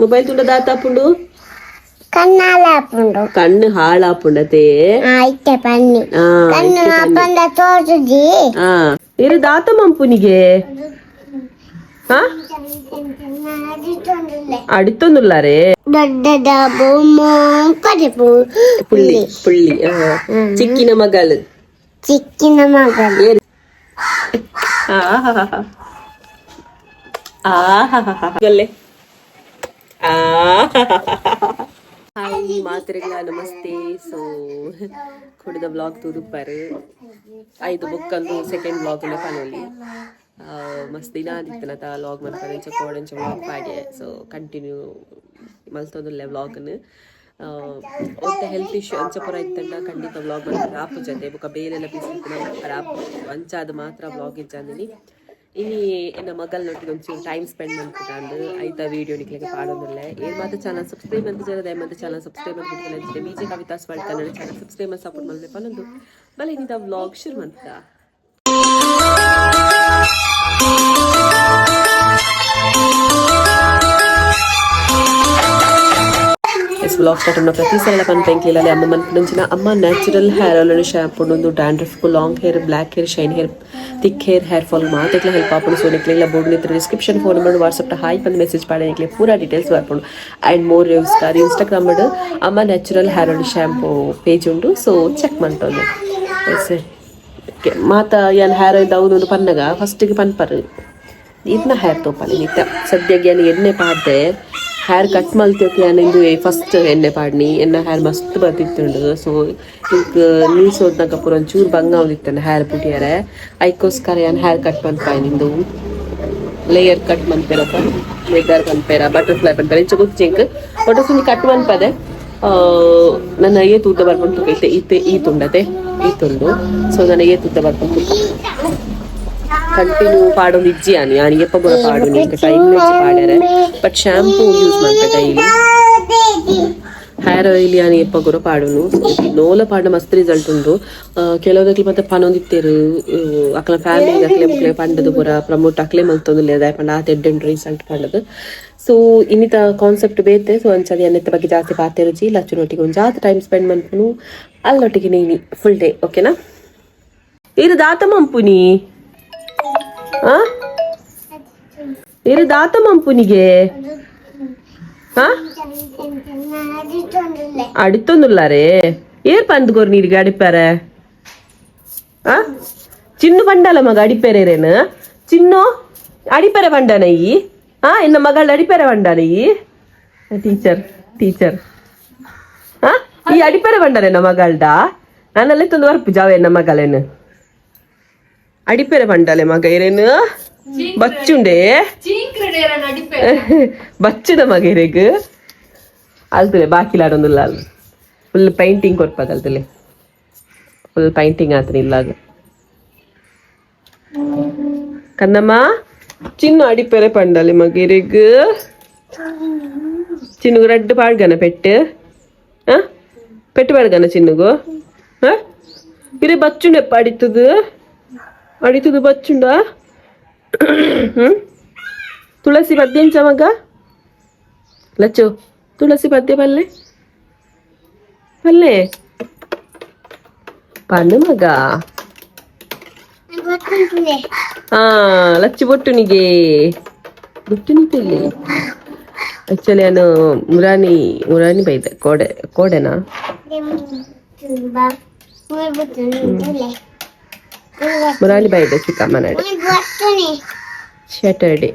Mobile ತುಂಡ ದಾತಾಪುಂಡು. ಕಣ್ಣಾಲಾಪುಂಡು. ಕಣ್ಣು ಹಾಳಾಪುಂಡತೆ. ಐತೆ ಪನ್ನಿ. ಆ. ಕಣ್ಣು ಅಪ್ಪಂದ ತೋಜುಜಿ. ಆ, ಇರು ದಾತ ಮಂಪುನಿಗೆ? ಹಾ, ಅಡಿತೊಂದುಲ್ಲಾರೆ. ದೊಡ್ಡದ ಕರಿಪು. ಪುಳ್ಳಿ ಪುಳ್ಳಿ. ಆ, ಚಿಕ್ಕಿನ ಮಗಳು. ಚಿಕ್ಕಿನ ಮಗಳು. ಏರು. ಆಹಾಹಾಹಾ. ಆಹಾಹಾಹಾ. ಗಲ್ಲೆ. ಆಹಾಹಾಹಾ. ಹಾಯ್ ಮಾತ್ರೆಗಳ, ನಮಸ್ತೆ. ಸೊ ಕುಡಿದ ವ್ಲಾಗ್ ತೂದುಪ್ಪಾರು ಐದು ಬುಕ್ಕಂದು ಸೆಕೆಂಡ್ ವ್ಲಾಗ್ ಪನೊಲಿ. ಮಸ್ತ್ ದಿನ ಆದಿತ್ತನತ ವ್ಲಾಗ್ ಮನ್ಪರೆ. ಇಂಚ ಕೋಡಂಚ ವ್ಲಾಗ್ ಪಾಡ್ಯೆ. ಸೊ ಕಂಟಿನ್ಯೂ ಮಲ್ತೊಂದುಲ್ಲೆ ವ್ಲಾಗ್ನ್. ಒತ್ತೆ ಹೆಲ್ತ್ ಇಶ್ಯೂ ಅಂಚ ಪೂರ ಇತ್ತಂಡ ಖಂಡಿತ ವ್ಲಾಗ್ ಮನ್ಪರೆ ಆಪುಜತೆ. ಬೊಕ ಬೇಲೆಲ್ಲ ಬಿಸಿ ಇತ್ತನ ಆಪು. ಅಂಚಾದ ಮಾತ್ರ ವ್ಲಾಗ್ ಇಜ್ಜಾಂದಿನಿ. ಇನಿ ಎನ್ನ ಮಗಲ್ನೊಟ್ಟಿಗೆ ಒಂಚೂರು ಟೈಮ್ ಸ್ಪೆಂಡ್ ಮಲ್ಪುಟಾಂಡ್. ಐತ ವೀಡಿಯೋ ನಿಕ್ಲೆಗ್ ಪಾಡೊಂದುಲ್ಲೆ. ಏರ್ ಮಾತ ಚಾನಲ್ ಸಬ್ಸ್ಕ್ರೈಬ್ ಮಲ್ತಿಜರ, ದಯಮಾಡಿ ಚಾನಲ್ ಸಬ್ಸ್ಕ್ರೈಬ್ ಮಲ್ಪುಟು. Vijay Kavitha's world Kannada channel subscribe ಮಾಡಿ ಸಪೋರ್ಟ್ ಮಲ್ಪೆ ಪನೊಂದು ಬಲೆ ಇನ್ನಿದ ವ್ಲಾಗ್ ಶುರು ಮಂತ. S, vlog start ಮಾಡೋ ಪ್ರತಿ ಸಲ ಪನ್ಪೆಂಕ್ಲಿಲ್ಲ. ಅಮ್ಮ ಮನ್ಪುನಂಚಿನ ಅಮ್ಮ natural hair oil, shampoo ಒಂದು dandruff, long hair, black hair, shine hair, thick hair, hair fall ಮಾತೆಕ್ಲ help ಆಪುಂಡು. ಸೊ ನಿಕ್ಲೆಗ್ಲ board description phone number, WhatsApp hi ಬಂದು ಮೆಸೇಜ್ ಪಾಡೆ, ನಿಕ್ಲೆ ಪೂರಾ ಡೀಟೇಲ್ಸ್ ಬರ್ಪುಂಡು. And more reviews car Instagram ಅಮ್ಮ natural hair oil shampoo page ಉಂಡು. ಸೊ ಚೆಕ್ ಮಲ್ತೊಂದು. ಎಸ್, ಮಾತ ಯಾನ್ ಹೇರ್ ಆಯಿಲ್ ದಾವುದು ಪನ್ನಗ ಫಸ್ಟಿಗೆ ಪನ್ಪರ್, ಇದನ್ನ ಹೇರ್ ತೋಪಾಲೆ ನಿತ್ಯ. ಸದ್ಯಕ್ಕೆ ಯಾನ್ ಎಣ್ಣೆ ಪಾಡ್ದೆ. ಹೇರ್ ಕಟ್ ಮಲ್ತ್ಯೋಕೆ ಯಾನ್ ಇಂದು ಫಸ್ಟ್ ಎಣ್ಣೆ ಪಾಡ್ನಿ. ಎನ್ನ ಹೇರ್ ಮಸ್ತ್ ಬತ್ತಿತ್ತುಂಡು. ಸೊ ಇಂಕ್ ನ್ಯೂಸ್ ಓದ್ನಾಗ ಪೂರ ಒಂಚೂರು ಬಂಗ ಒಂದಿತ್ತಂಡು ಹೇರ್ ಪುಟಿಯರೆ. ಐಕೋಸ್ಕರ ಯಾನ್ ಹೇರ್ ಕಟ್ ಮನ್ಪಾಯ್. ನಿಂದು ಲೇಯರ್ ಕಟ್ ಮನ್ಪೇರಪ್ಪ, ಲೇದರ್ ಪನ್ಪೇರ, ಬಟರ್ಫ್ಲೈ ಪನ್ಪೇರ, ಇಂಚ ಗೊತ್ತಿಂಕ್. ಬಟರ್ಫ್ಲೈ ಕಟ್ ಮನ್ಪದೆ. ನನ್ನ ಏತ್ ಉದ್ದ ಬರ್ಪುಂಡು ಇತ್ತೆ. ಇತ್ತೆ ಈ ತುಂಡತೆ, ಈ ತುಂಡು. ಸೊ ನನ್ನ ಏತ್ ಉದ್ದ ಬರ್ಪುಂಡು. ಕಂಟಿನ್ಯೂ ಪಾಡೊಂದು ಇಜ್ಜಿ ಯಾನ್. ಯಾನ್ ಏಪ ಪೂರ ಪಾಡು ನಿಂಕ್ ಟೈಮ್ ಪಾಡ್ಯಾರೆ. But shampoo use ಮಲ್ಪೆ daily. Hair oil ಯಾನ್ ಏಪ ಪೂರ ಪಾಡುನು. ನೋಲ ಪಾಡ ಮಸ್ತ್ ರಿಸಲ್ಟ್ ಉಂಡು. ಕೆಲವುದಕ್ಲೆ ಮತ್ತೆ ಪನೊಂದಿತ್ತೇರು, ಅಕ್ಲ ಫ್ಯಾಮಿಲಿ ಅಕ್ಲೆ ಮುಕ್ಲೆ ಪಂಡದು ಪೂರ ಪ್ರಮೋಟ್ ಅಕ್ಲೆ ಮಲ್ತೊಂದುಲ್ಲೆ, ದಾಯೆ ಪಂಡ ಆತ್ ಎಡ್ಡೆ ಉಂಡು ರಿಸಲ್ಟ್ ಪಂಡದು. ಸೊ ಇನ್ನಿತ ಕಾನ್ಸೆಪ್ಟ್ ಬೇತೆ. ಸೊ ಅಂಚಾದ್ ಅನ್ನೆತ್ತ ಬಗ್ಗೆ ಜಾಸ್ತಿ ಪಾತೆರುಜಿ. ಲಚ್ಚುನೊಟ್ಟಿಗೆ ಒಂಜಾತ್ ಟೈಮ್ ಸ್ಪೆಂಡ್ ಮನ್ಪುನು ಅಲ್ಲೊಟ್ಟಿಗೆ ನೀನಿ ಫುಲ್ ಡೇ, ಓಕೆನಾ? ಇರು ದಾತ ಮಂಪುನಿ? ಆ, ಇರು ದಾತ ಮಂಪುನಿಗೆ? ಹಾ, ಅಡಿತೊಂದುಲ್ಲಾರೆ. ಏರ್ ಪಂದ್ ಕೊರ್ ನೀರಿಗೆ ಅಡಿಪಾರೆ? ಆ, ಚಿನ್ನು ಪಂಡಲ ಮಗ ಅಡಿಪೇರೇನು? ಚಿನ್ನು ಅಡಿಪೆರೆ ಪಂಡನ ಈ? ಆ, ಇನ್ನ ಮಗಳ ಅಡಿಪೆರೆ ಪಂಡನ ಈ? ಟೀಚರ್ ಟೀಚರ್, ಆ, ಈ ಅಡಿಪೆರೆ ಪಂಡನೇನ ಮಗಳ್ದ? ನಾನಲ್ಲೇ ತಂದು ವರ್ಪು ಜಾವ ಎನ್ನ ಮಗಳೇನು ಅಡಿಪೆರೆ ಪಂಡಲೆ ಮಗ ಏರೇನು? ಬಚ್ಚುಂಡೆ ಬಚ್ಚುದ ಮಗ ಇರೆಗ್. ಅಲ್ತುಲೆ ಬಾಕಿಲಾಡೊಂದುಲ್ಲ. ಅಲ್ ಫುಲ್ ಪೈಂಟಿಂಗ್ ಕೊರ್ಪಾಗ ಅಲ್ತುಲೆ ಫುಲ್ ಪೈಂಟಿಂಗ್ ಆತನ ಇಲ್ಲಾಗ. ಕನ್ನಮ್ಮ, ಚಿನ್ನು ಅಡಿಪೆರೆ ಪಂಡಲೆ ಮಗಿರಿಗ್? ಚಿನ್ನುಗು ರಡ್ಡು ಪಾಡ್ಗನ ಪೆಟ್ಟು? ಆ, ಪೆಟ್ಟು ಪಾಡ್ಗನ ಚಿನ್ನುಗು? ಆ, ಇರೆ ಬಚ್ಚುಂಡೆಪ್ಪ ಅಡಿತದು ಅಡಿತದು ಬಚ್ಚುಂಡ. ಹ್ಮ್ ತುಳಸಿ ಪದ್ಯ ಮಗ ಲಚ್ಚು, ತುಳಸಿ ಪದ್ಯ ಪಲ್ಲೆ ಪಲ್ಲೆ ಪನ್ನು ಮಗ. ಹಾ, ಲಚ್ಚು ಬೊಟ್ಟುನಿಗೆ ಬೊಟ್ಟುನಿ ಇಲ್ಲಿ. ಆಕ್ಚುಲಿ ನಾನು ಮುರಾನಿ ಮುರಾನಿ ಬೈದೆ ಕೋಡೆ ಕೋಡೆನಾ? ಮುರಾನಿ ಬೈದೆ ಚಿಕ್ಕಮ್ಮನಾಡೆ ಸ್ಯಾಟರ್ಡೆ.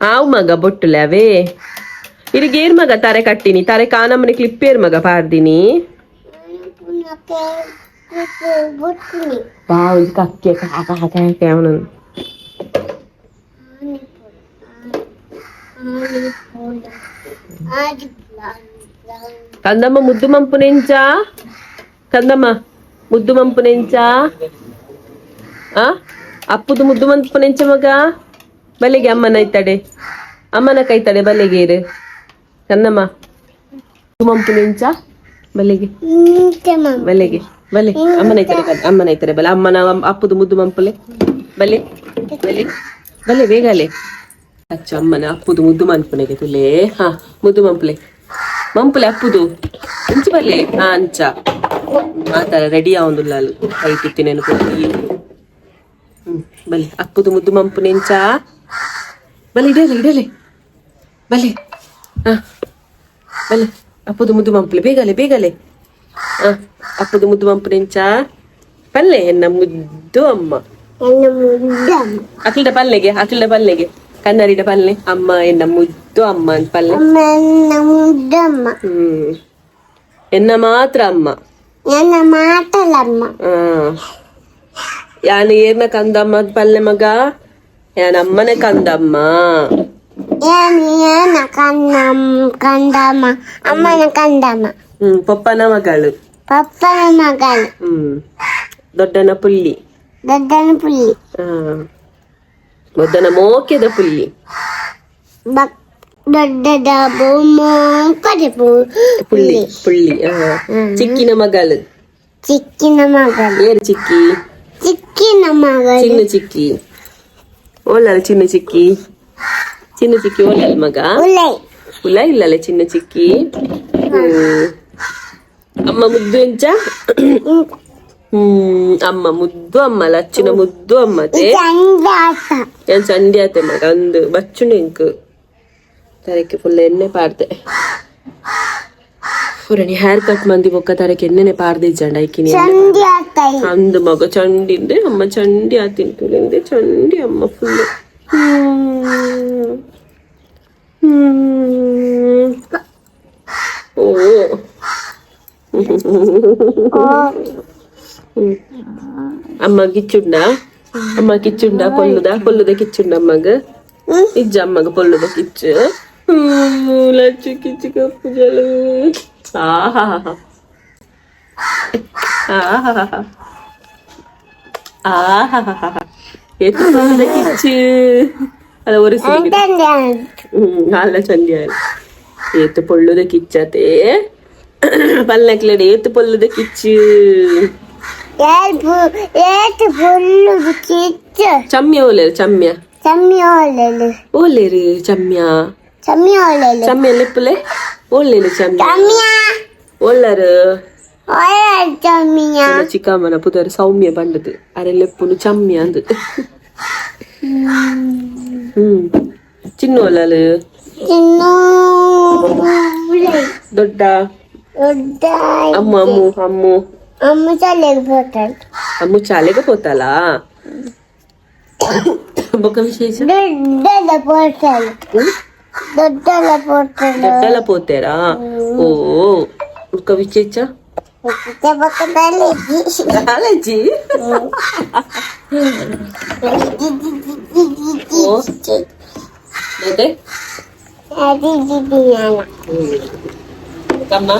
ಆವು ಮಗ ಬೊಟ್ಟುಲೆ ಅವೇ. ಇರಿಗೇರ್ ಮಗ ತಾರೆ ಕಟ್ಟಿನಿ, ತಾರೆ ಕಾನಮ್ಮನೆ ಕ್ಲಿಪ್ ಏರ್ ಮಗ ಪಾರ್ದಿನಿ. ಬಾ ಒಂಜಿ ಕಕ್ಕೆ ಕಾಕ ಕಾಕ ಅವನು. ಕಂದಮ್ಮ, ಮುದ್ದು ಮಂಪುನೆಂಚ? ಕಂದಮ್ಮ, ಮುದ್ದು ಮಂಪುನೆಂಚ? ಆ, ಅಪ್ಪುದು ಮುದ್ದು ಮಂಪುನೆಂಚ ಮಗ? ಬಲೆಗೆ ಅಮ್ಮನ ಐತಡೆ, ಅಮ್ಮನ ಕೈತಡೆ ಬಲೆಗೆ ಇರು. ಕಂದಮ್ಮ, ಮುದ್ದು ಮಂಪುನೆಂಚ? ಬಲೆಗೆ ಬಲೆಗೆ ಬಲೆ. ಅಮ್ಮನ ಐತಡೆ, ಅಮ್ಮನ ಐತಡೆ ಬಲೆ. ಅಮ್ಮನ ಅಪ್ಪುದು ಮುದ್ದು ಮಂಪುಲೆ. ಬಲೆ ಬಲೆ ಬಲೆ, ಬೇಗಲೆ. ಅಚ್ಚ ಅಮ್ಮನ ಅಪ್ಪುದು ಮುದ್ದು ಮನ್ಪುನೆಗೆ ತುಲೆ. ಹಾ, ಮುದ್ದು ಮಂಪುಲೆ ಮಂಪುಲೆ ಅಪ್ಪುದು ಅಂಚ ಬಲ್ಲೆ. ಹಾ, ಅಂಚ ಮಾತಾರ ರೆಡಿ ಆವೊಂದುಲ್ಲಾಲು ಲೈಟ್ ಇತ್ತಿನೇನು. ಬಲೆ ಅಪ್ಪುದು ಮುದ್ದು ಮಂಪುನೆಂಚ ಬಲೆ, ಇಡಲೆ ಇಡಲೆ ಬಲೆ. ಹಾ, ಬಲೆ ಅಪ್ಪುದು ಮುದ್ದು ಮಂಪುಲೆ, ಬೇಗಲೆ ಬೇಗಲೆ. ಹಾ, ಅಪ್ಪುದು ಮುದ್ದು ಮಂಪುನೆಂಚ ಪಲ್ಲೆ, ಎನ್ನ ಮುದ್ದು ಅಮ್ಮ. ಎನ್ನ ಮುದ್ದು ಅಮ್ಮ. ಅಖಿಲ್ಡ ಪಲ್ಲೆಗೆ, ಅಖಿಲ್ಡ ಪಲ್ಲೆಗೆ, ಕನ್ನಡಿಡ ಪಲ್ಲೆ. ಅಮ್ಮ ಎನ್ನ ಮುದ್ದು ಅಮ್ಮ ಅಂತ ಪಲ್ಲೆ. ಅಮ್ಮ ಎನ್ನ ಮುದ್ದು ಅಮ್ಮ. ಎನ್ನ ಮಾತ್ರ ಅಮ್ಮ. ಎನ್ನ ಮಾತಲಮ್ಮ. ಯಾನು ಏರ್ನ ಕಂದಮ್ಮ ಪಲ್ಲೆ ಮಗ? ಯಾನ್ ಅಮ್ಮನೆ ಕಂದಮ್ಮ. ಏನು ಏನ ಕನ್ನಮ್ಮ ಕಂದಮ್ಮ, ಅಮ್ಮನ ಕಂದಮ್ಮ. ಪಪ್ಪನ ಮಗಳು. ಪಪ್ಪನ ಮಗಳು. ದೊಡ್ಡನ ಪುಲ್ಲಿ. ದೊಡ್ಡನ ಪುಲ್ಲಿ. ಮೊದ್ದನ ಮೋಕೆದ ಪುಲ್ಲಿ. ಬಕ್ ದೊಡ್ಡದ ಮೋಕದ ಪುಳ್ಳಿ ಪುಳ್ಳಿ. ಚಿಕ್ಕಿನ ಮಗಳು. ಚಿಕ್ಕಿನ ಮಗಳು. ಏರು ಚಿಕ್ಕಿ? ಚಿಕ್ಕಿನ ಮಗಳು. ಚಿನ್ನ ಚಿಕ್ಕಿ ಓಲಾಲ, ಚಿನ್ನ ಚಿಕ್ಕಿ, ಚಿನ್ನ ಚಿಕ್ಕಿ ಓಲಾಲ ಮಗ. ಉಲೈ. ಉಲ ಇಲ್ಲಲ್ಲ ಚಿನ್ನ ಚಿಕ್ಕಿ. ಅಮ್ಮ ಮುದ್ದು ಎಂಚ? ಅಮ್ಮ ಮುದ್ದು ಅಮ್ಮ, ಲಚ್ಚಿನ ಮುದ್ದು ಅಮ್ಮತೆ. ಚಂದ ಆತ. ಏನ್ ಚಂಡಿ ಆತೆ ಮಗ ಅಂದು ಬಚ್ಚುಂಡು ಎಂಕ್ ತರಕ್ಕೆ ಫುಲ್ ಎಣ್ಣೆ ಪಾಡ್ದೆ. ಪುರಣಿ ಹೇರ್ ಕಟ್ ಮಂದಿ ಬೊಕ್ಕ ತರಕ್ಕೆ ಎಣ್ಣೆನೆ ಪಾಡ್ದೆ ಇಜ್ಜಂಡ ಐಕಿನಿ. ಚಂಡಿ ಆತ. ಅಂದು ಮಗ, ಚಂಡಿಂದೆ ಅಮ್ಮ, ಚಂಡಿ ಆತಿನ್ ತುಳಿಂದೆ ಚಂಡಿ ಅಮ್ಮ ಫುಲ್. ಓ. ಅಮ್ಮ ಕಿಚ್ಚುಂಡ, ಅಮ್ಮ ಕಿಚ್ಚುಂಡ, ಪೊಲ್ಲುದ ಪೊಲ್ಲುದ ಕಿಚ್ಚುಂಡ ಅಮ್ಮಗ. ಇಜ್ಜ ಅಮ್ಮಗ ಪೊಲ್ಲುದ ಕಿಚ್ಚು? ಲಚ್ಚು ಕಿಚ್ಚು ಕಪ್ಪು ಜಲು. ಆಹಾ ಆಹಾ ಆಹಾ, ಏತು ಪೊಲ್ಲುದ ಕಿಚ್ಚು ಅಲ್ಲ ಒರಿಸಿ. ಅಲ್ಲ ಚಂಡಿ ಏತು ಪೊಳ್ಳುದ ಕಿಚ್ಚತೆ ಪಲ್ಲಕ್ಲೆಡೆ, ಏತು ಪೊಲ್ಲುದ ಕಿಚ್ಚು. ಏತು ಪುಲ್ಲು ಕಿಚ್ಚು. ಚಮ್ಯ ಓಲೇರು ಚಮ್ಯ? ಚಮ್ಮಿ ಓಲೆಲು. ಓಲೇರು ಚಮ್ಯ? ಚಮ್ಮಿ ಓಲೆಲು. ಚಮ್ಯ ಲೆಪ್ಪುಲೆ, ಓಲೇರು ಚಮ್ಯ? ಚಮ್ಯ. ಓಲ್ಲರು? ಓಲೆ ಚಮ್ಮಿಯ. ಚಿಕ್ಕಮ್ಮನ ಪುದರ್ ಸೌಮ್ಯ ಬಂಡದು, ಅರೆ ಲೆಪ್ಪುನು ಚಮ್ಯ ಅಂದು. ಚಿನ್ನು ಓಲಲು? ಚಿನ್ನು. ದೊಡ್ಡ. ದೊಡ್ಡ. ಅಮ್ಮು ಅಮ್ಮು ಅಮ್ಮು. ಅಮ್ಮ ಶಾಲೆಗೆ ಹೋಗ್ತಾಳೆ. ಅಮ್ಮು ಶಾಲೆಗೆ ಹೋತಾಲಾ? ಬೊಕ್ಕ ವಿಶೇಷ? ದೊಡ್ಡದ ಪೋರ್ಟಲ್, ದೊಡ್ಡದ ಪೋರ್ಟಲ್. ದೊಡ್ಡಲ ಪೋತೇರಾ? ಓ, ಬೊಕ್ಕ ವಿಶೇಷ? ಪಕ್ಕದಲ್ಲಿ. ಕಾಲೇಜಿ. ಓ, ಮತ್ತೆ? ತಮ್ಮ.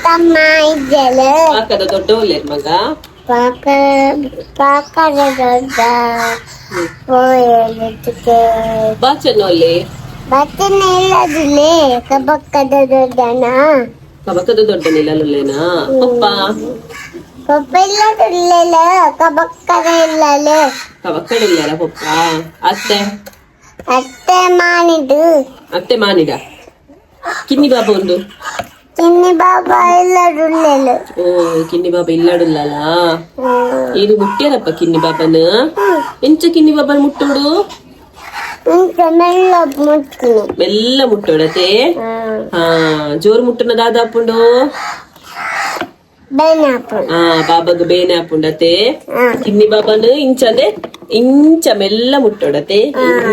ತಮ್ಮ ಇದ್ದಳು. ಪಾಕದ ದೊಡ್ಡ ಒಲ್ಲೇರ್ ಮಗ. ಪಾಕ ಪಾಕದ ದೊಡ್ಡ ಹೋಯಲಿಕ್ಕೆ. ಬಾಚನ ಒಲ್ಲೆ? ಬತ್ತನ ಇಲ್ಲದಿಲ್ಲೇ ಕಬಕ್ಕದ ದೊಡ್ಡನ. ಕಬಕದ ದೊಡ್ಡ ನಿಲ್ಲಲುಲ್ಲೇನಾ ಪಪ್ಪ? ಪಪ್ಪ ಇಲ್ಲದಿಲ್ಲ, ಕಬಕ್ಕದ ಇಲ್ಲಲೆ. ಕಬಕ್ಕಡಿಲ್ಲರ ಪಪ್ಪ? ಅತ್ತೆ? ಅತ್ತೆ ಮಾನಿದು. ಅತ್ತೆ ಮಾನಿದ. ಕಿನ್ನಿ ಬಾಬಾ ಒಂದು? ಚಿನ್ನಿ ಬಾಬಾ ಇಲ್ಲದುಲ್ಲೆಲು. ಓ, ಕಿನ್ನಿ ಬಾಬಾ ಇಲ್ಲಾಡುಲ್ಲಲ್ಲ. ಇದು ಮುಟ್ಟ್ಯಾರಪ್ಪ ಕಿನ್ನಿ ಬಾಬನ? ಎಂಚ ಕಿನ್ನಿ ಬಾಬನ ಮುಟ್ಟೋಡು? ಇಂಚ ಮೆಲ್ಲ ಮುಟ್ತೀನಿ. ಮೆಲ್ಲ ಮುಟ್ಟೋಡತೆ. ಹಾ, ಜೋರು ಮುಟ್ಟುನ ದಾದಾಪುಂಡು? ಬೇನಾಪು. ಆ ಬಾಬಾಗ ಬೇನೆ ಆಪುಂಡತೆ. ಕಿನ್ನಿ ಬಾಬನ ಇಂಚಂದೆ ಇಂಚ ಮೆಲ್ಲ ಮುಟ್ಟೋಡತೆ,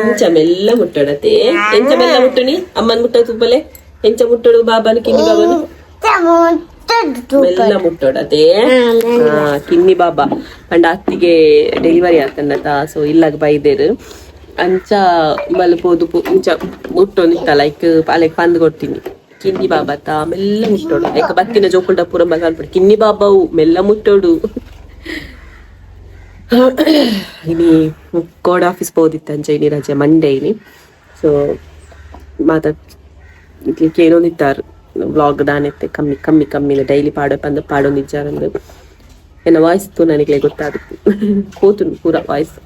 ಇಂಚ ಮೆಲ್ಲ ಮುಟ್ಟೋಡತೆ. ಎಂಚ ಮೆಲ್ಲ ಮುಟ್ಟುನಿ? ಅಮ್ಮನ್ ಮುಟ್ಟ ತುಪ್ಪಲೆ ಎಂಚ ಮುಟ್ಟೋಡು ಬಾಬಾನ, ಕಿನ್ನಿ ಬಾಬಾನ? ಮೆಲ್ಲ ಮುಟ್ಟೋಡತೆ. ಕಿನ್ನಿ ಬಾಬಾ ಪಂಡ ಅತ್ತಿಗೆ ಡೆಲಿವರಿ ಆತನ್ನತ, ಸೊ ಇಲ್ಲಾಗ ಬೈದೇರು. ಅಂಚ ಬಲ್ ಪೋದು ಇಂಚ ಮುಟ್ಟೊಂದಿತ್ತ, ಲೈಕ್ ಅಲೆಗ್ ಪಂದ್ ಕೊಡ್ತೀನಿ. ಕಿನ್ನಿ ಬಾಬಾತ ಮೆಲ್ಲ ಮುಟ್ಟೋಡು. ಲೈಕ್ ಬತ್ತಿನ ಜೋಕುಲ್ಡ ಪೂರ ಬಲ್ ಅನ್ಬಿಡು, ಕಿನ್ನಿ ಬಾಬಾವು ಮೆಲ್ಲ ಮುಟ್ಟೋಡು. ಇನಿ ಕೋಡ್ ಆಫೀಸ್ ಪೋದಿತ್ತ, ಅಂಚ ಇನಿ ರಜೆ, ಮಂಡೇ ಇನಿ. ಸೊ ಮಾತ ಕೇನೊಂದಿತ್ತಾರು ವ್ಲಾಗ್ ದಾನೆತ್ತೆ ಕಮ್ಮಿ ಕಮ್ಮಿ ಕಮ್ಮಿ ಇಲ್ಲ, ಡೈಲಿ ಪಾಡೋ ಪಂದ್ ಪಾಡೊಂದಿಜ್ಜಾರಂದು. ಎನ್ನ ವಾಯ್ಸ್ ತು ನನಗೆ ಗೊತ್ತಾಗುತ್ತೆ, ಕೂತು ಪೂರ ವಾಯ್ಸ್.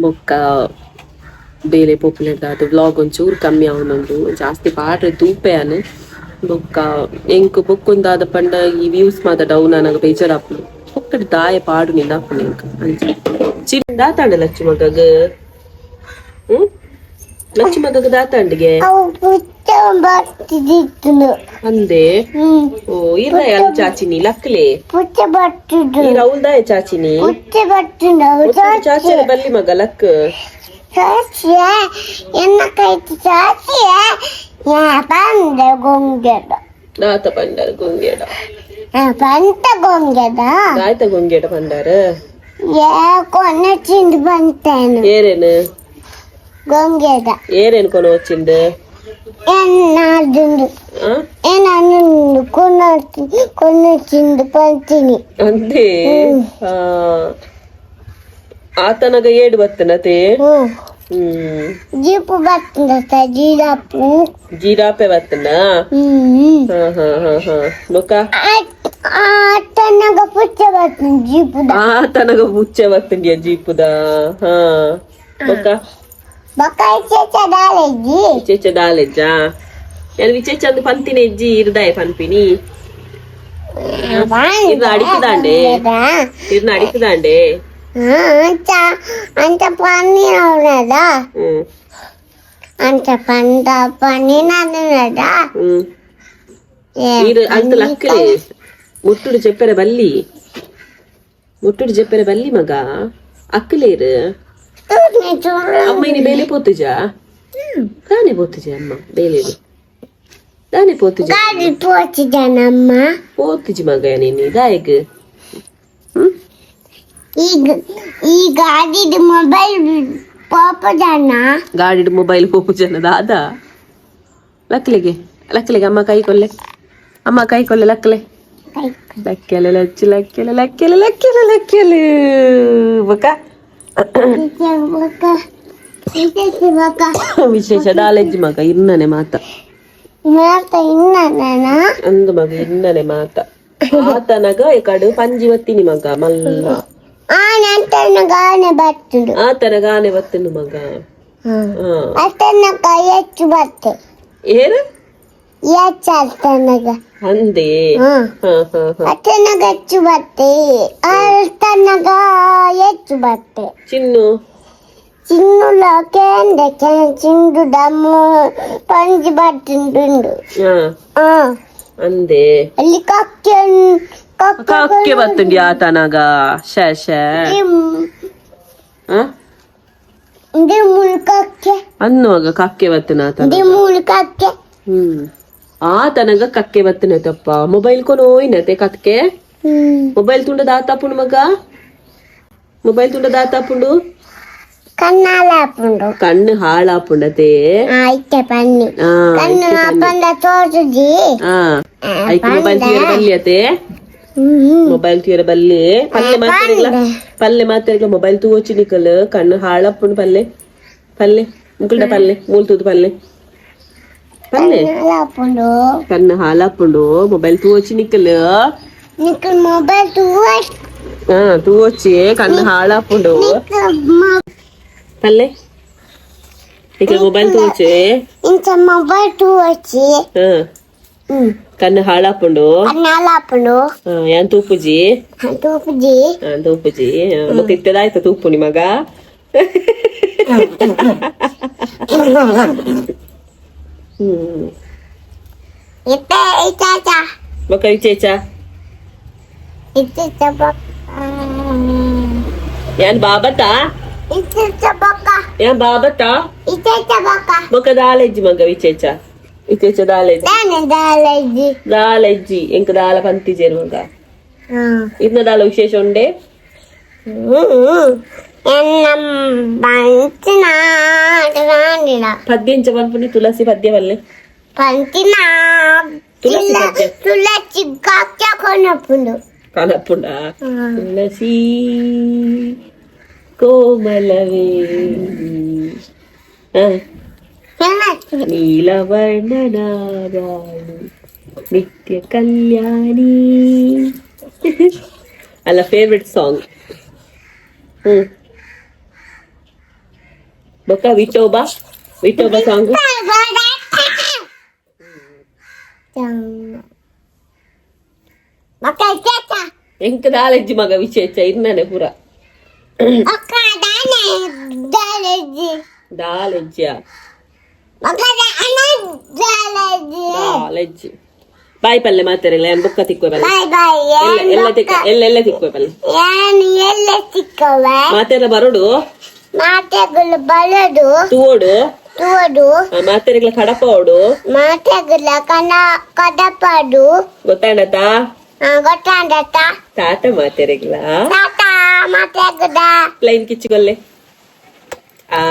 ಬೊಕ್ಕ ಬೇಲೆ ಪೋಪುಲೆಡ್ದಾದ್ ವ್ಲಾಗ್ ಒಂಚೂರು ಕಮ್ಮಿ ಆವೊಂದುಂಡು ಜಾಸ್ತಿ ಪಾಡ್ರೆ ತೂಪೆ ಅನ್ ಬೊಕ್ಕ ಎಂಕ್ ಬೊಕ್ಕೊಂದಾದ ಪಂಡ ಈ ವ್ಯೂಸ್ ಮಾತ ಡೌನ್ ಆನಗ ಬೇಜಾರಾಪುಂಡು ಬೊಕ್ಕಡ್ ದಾಯ ಪಾಡು ನಿಂದಾಪುಂಡು ಎಂಕ್ ಅಂಚ ಚಿನ್ ದಾತಾಂಡ ಲಚ್ಚು ಮಗಗ್ ಹ್ಮ್ ಲಚ್ಚು ಮಗಗ್ ದಾತಾಂಡಿಗೆ ಅವು ಪುಟ್ಟ ಬರ್ತಿದ್ದಿತ್ತು. ಅಂದೆ. ಹ್ಮ್. ಓ ಇರ್ದ ಯಾರು ಚಾಚಿನಿ ಲಕ್ಲೆ. ಪುಟ್ಟ ಬರ್ತಿದ್ದು. ಈ ರೌಲ್ದಾಯ ಚಾಚಿನಿ. ಪುಟ್ಟ ಬರ್ತಿದ್ದು. ಚಾಚಿ ಬಲ್ಲಿ ಮಗ ಲಕ್. ಚಾಚಿಯ ಎನ್ನ ಕೈತಿ ಚಾಚಿಯ ಯಾ ಬಂದೆ ಗೊಂಗೆದ. ದಾತ ಪಂಡಾರ ಗೊಂಗೇಡ? ಬಂತ ಗೊಂಗೆದ. ದಾಯ್ತ ಗೊಂಗೇಡ ಪಂಡಾರ? ಯಾ ಕೊನೆ ಚಿಂದು ಬಂತೇನು. ಏರೇನು? ಗೊಂಗೆದ. ಏರೇನು ಕೊನ వచ్చిಂದು? ಎನ್ನಾದುಂಡು. ಆ? ಏನಾನು ಕೊನ ಕೊನೆ ಚಿಂದು ಬಂತೀನಿ. ಅಂದೆ ಆ ಆತನಗ ಏಡು ಬತ್ತನತೆ. ಹ್ಮ್. ಹ್ಮ್. ಜೀಪು ಬರ್ತದ ಜೀರಾಪು. ಜೀರಾಪೆ ಬತ್ತನ. ಹ್ಮ್. ಹಾ ಹಾ ಹಾ ಹಾ ಬೊಕ್ಕ ಆತನಗ ಪುಚ್ಚ ಬರ್ತದೆ ಜೀಪುದ. ಆತನಗ ಪುಚ್ಚೆ ಬತ್ತಂಡಿಯ ಜೀಪುದ. ಹಾ ಬೊಕ್ಕ? ಬೊಕ್ಕ ಇಚೇಚ ದಾಲೆಜ್ಜಿ. ವಿಚೇಚ ದಾಲೆಜ್ಜಾ? ಯಾನ್ ವಿಚೇಚ ಅಂದ್ ಪಂತಿನ ಇಜ್ಜಿ ಇರ್ದಾಯ ಪನ್ಪಿನಿ. ಇರ್ನ ಅಡಿಕದಾಂಡೆ ಇರ್ನ ಅಡಿಕದಾಂಡೆ. ಅಂತ ಅಂತ ಪನ್ನಿ ಅವನದ. ಹ್ಮ್. ಅಂತ ಪಂದ ಪನ್ನಿ ನನ್ನದ. ಹ್ಮ್ ಇರ್ ಅಂತ ಲಕ್ಕಲೆ ಮುಟ್ಟುಡು ಚೆಪ್ಪರೆ ಬಲ್ಲಿ ಮುಟ್ಟುಡು ಜೆಪ್ಪರೆ ಬಲ್ಲಿ ಮಗ ಅಕ್ಕಲೇರು. ಅಮ್ಮ ಇನಿ ಬೇಲೆ ಪೋತುಜಾ? ದಾನೆ ಪೋತುಜೆ ಅಮ್ಮ ಬೇಲೆಡು? ದಾನೆ ಪೋತುಜೆ? ಗಾಡಿ ಪೋಚಿದನಮ್ಮ. ಪೋತುಜಿ ಮಗ ನೀನಿ ದಾಯಗ್. ಹ್ಮ್. ಈಗ ಈ ಗಾಡಿದ ಮೊಬೈಲ್ ಪಾಪದನ. ಗಾಡಿಡು ಮೊಬೈಲ್ ಪೋಪುಜನ ದಾದ? ಲಕ್ಲೆಗೆ ಲಕ್ಲೆಗೆ ಅಮ್ಮ ಕೈ ಕೊಲ್ಲೆ ಅಮ್ಮ ಕೈ ಕೊಲ್ಲೆ ಲಕ್ಲೆ ಲಕ್ಕೆಲೆ ಲಚ್ಚು ಲಕ್ಕೆಲೆ ಲಕ್ಕೆಲೆ ಲಕ್ಕೆಲೆ ಲಕ್ಕೆಲೆ ಬೊಕ ವಿಶೇಷ ದಾಲೆಜ್ಜಿ ಮಗ ಇನ್ನನೆ ಮಾತ. ಮಾತ ಇನ್ನನ. ಅಂದು ಮಗ ಇನ್ನನೆ ಮಾತ ಆತನಗ ಕಡು ಪಂಜಿ ಬತ್ತೀನಿ ಮಗ ಮಲ್ಲ. ಆ ನಂತನ ಗಾನೆ ಬರ್ತುಡು. ಆತನ ಗಾನೆ ಬತ್ತನು ಮಗ. ಅತನ ಕೈ ಹೆಚ್ಚು ಬತ್ತೆ. ಏನು? ಹೆಚ್ಚು ಅತನಗ. ಅಂದೆ. ಹಾ ಹಾ ಹಾ. ಅತನಗ ಹೆಚ್ಚು ಬತ್ತೆ ಅತನಗ ಹೆಚ್ಚು ಬತ್ತೆ. ಚಿನ್ನು. ಚಿನ್ನುಲ ಕೇಂದ್ರ ಚಿಂಡು ದಮ್ಮು ಪಂಜಿ ಬರ್ತುಂಡು. ಹಾ. ಹಾ. ಅಂದೆ. ಅಲ್ಲಿ ಕಕ್ಕೆ. ಕಕ್ಕೆ ಬತ್ತುಂಡಿ ಆತನಗ ಶೇ ಶೇ. ಕಕ್ಕೆ. ಅನ್ನುವಾಗ ಕಕ್ಕೆ ಬತ್ತನ ಆತನ. ಮೂಲು ಕಕ್ಕೆ. ಹ್ಮ್ ಆತನಗ ಕಕ್ಕೆ ಬತ್ತನ ತಪ್ಪ ಮೊಬೈಲ್ ಕೊನ ಹೋಯ್ನತೆ ಕತ್ಕೆ. ಮೊಬೈಲ್ ತುಂಡ ದಾತಾಪುಂಡು ಮಗ ಮೊಬೈಲ್ ತುಂಡ ದಾತಾಪುಂಡು. ಕಣ್ಣಾಲಾಪುಂಡು. ಕಣ್ಣು ಹಾಳಾಪುಂಡತೆ. ಐತೆ ಪನ್ನಿ. ಕಣ್ಣು ಅಪ್ಪಂದ ತೋರ್ಸುಜಿ. ಹಾ ಐಕ್ ಮೊಬೈಲ್ ತೀರ ಬಲ್ಲಿ ಅತೆ. ಮೊಬೈಲ್ ತೀರ ಬಲ್ಲಿ ಪಲ್ಲೆ ಮಾತಾಡಿಲ್ಲ ಪಲ್ಲೆ ಮಾತಾಡಿಲ್ಲ ಮೊಬೈಲ್ ತೂವೊಚ್ಚಿ ನಿಕಲ್ ಕಣ್ಣು ಹಾಳಾಪುಂಡು ಪಲ್ಲೆ ಪಲ್ಲೆ ಮುಕುಲ್ಡ ಪಲ್ಲೆ ಮೂಲ್ ತೂದು ಪಲ್ಲೆ ಪಲ್ಲೆ. ಹಾಳಾಪುಂಡು. ಕಣ್ಣು ಹಾಳಾಪುಂಡು ಮೊಬೈಲ್ ತೂವೊಚ್ಚಿ ನಿಕಲ್. ನಿಕಲ್ ಮೊಬೈಲ್ ತೂವ. ಹಾ ತೂವೊಚ್ಚಿ ಕಣ್ಣು ಹಾಳಾಪುಂಡು ಪಲ್ಲೆ ನಿಕಲ್ ಮೊಬೈಲ್ ತೂವೊಚ್ಚಿ. ಇಂಚ ಮೊಬೈಲ್ ತೂವೊಚ್ಚಿ. ಹಾ ಕಣ್ಣು ಹಾಳಾಪುಂಡು. ಕಣ್ಣು ಹಾಳಾಪುಂಡು. ಯಾನ್ ತೂಪುಜಿ. ತೂಪುಜಿ. ತೂಪುಜಿ ಮತ್ತೆ ಇತ್ತದಾಯ್ತು ತೂಪುನಿ ಮಗ. ಹ್ಮ್. ಇತ್ತೆ ಇಚ್ಚಾಚ. ಬೊಕ ವಿಚೇಚ. ಇಚ್ಚಿಚ್ಚ ಬೊಕ್ಕ. ಯಾನ್ ಬಾಬತಾ. ಇಚ್ಚಿಚ್ಚ ಬೊಕ್ಕ. ಯಾನ್ ಬಾಬತಾ. ಇಚ್ಚಿಚ್ಚ ಬೊಕ್ಕ. ಬೊಕ ದಾಲೆಜ್ಜಿ ಮಗ ವಿಚೇಚ ವಿಚೇಚ ದಾಲೆಜ್ಜಿ. ದಾನೆ ದಾಲೆಜ್ಜಿ. ದಾಲೆಜ್ಜಿ ಎಂಕ್ ದಾಲ ಪಂತಿಜೇರು ಮಗ. ಇರ್ನ ದಾಲ ವಿಶೇಷ ಉಂಡೆ? ಪದ್ಯ ಎಂಚ ಪನ್ಪುನಿ? ತುಳಸಿ ಪದ್ಯ ಬಲ್ಲೆ. ಪಂಚಿನ. ತುಳಸಿ ಪದ್ಯ. ತುಳಸಿ ಕಕ್ಕೆ ಕೊನಪುಂಡು. ಕನಪುಂಡ ತುಳಸಿ ಕೋಮಲವೇ ನೀಲವರ್ಣನಾರಾಣಿ ನಿತ್ಯ ಕಲ್ಯಾಣಿ ಅಲ್ಲ ಫೇವ್ರೆಟ್ ಸಾಂಗ್. ಹ್ಮ್. ಬೊಕ್ಕ ವಿಠೋಬಾ, ವಿಠೋಬಾ ಸಾಂಗ್. ಬೊಕ್ಕ ಇಚ್ಚೆಚ್ಚ. ಎಂಕ್ ದಾಲೆಜ್ಜಿ ಮಗ ವಿಶೇಷ ಇರ್ನನೆ ಪೂರ. ಬೊಕ್ಕ ದಾನೆ ದಾಲೆಜ್ಜಿ. ದಾಲೆಜ್ಜಿಯ. ಬೊಕ್ಕ ದಾನೆ ದಾಲೆಜ್ಜಿ. ದಾಲೆಜ್ಜಿ. ಬಾಯ್ ಪಲ್ಲೆ ಮಾತಾರಿಲ್ಲ, ಏನ್ ಬೊಕ್ಕ ತಿಕ್ಕುವೆ ಪಲ್ಲೆ. Bye bye. ಎಲ್ಲ ಎಲ್ಲ ತಿಕ್ಕ, ಎಲ್ಲ ಎಲ್ಲ ತಿಕ್ಕುವೆ ಪಲ್ಲೆ. ಏನು ಎಲ್ಲ ಸಿಕ್ಕವೆ. ಮಾತೆಲ್ಲ ಬರೋಡು. ಮಾತೆಗಳು ಬಲದು. ತೂವೋಡು. ತೋಡು. ಮಾತೆರೆಗ್ಲ ಕಡಪೋಡು. ಮಾತೆಗಳ ಕನ ಕದಪಡು. ಗೊತ್ತಾಂಡತಾ? ಗೊತ್ತಾಂಡತ. ತಾತ ಮಾತೆರೆಗ್ಲ. ತಾತ ಮಾತೆಗದ. ಪ್ಲೈನ್ ಕಿಚ್ಚುಗೊಲ್ಲೆ ಆ.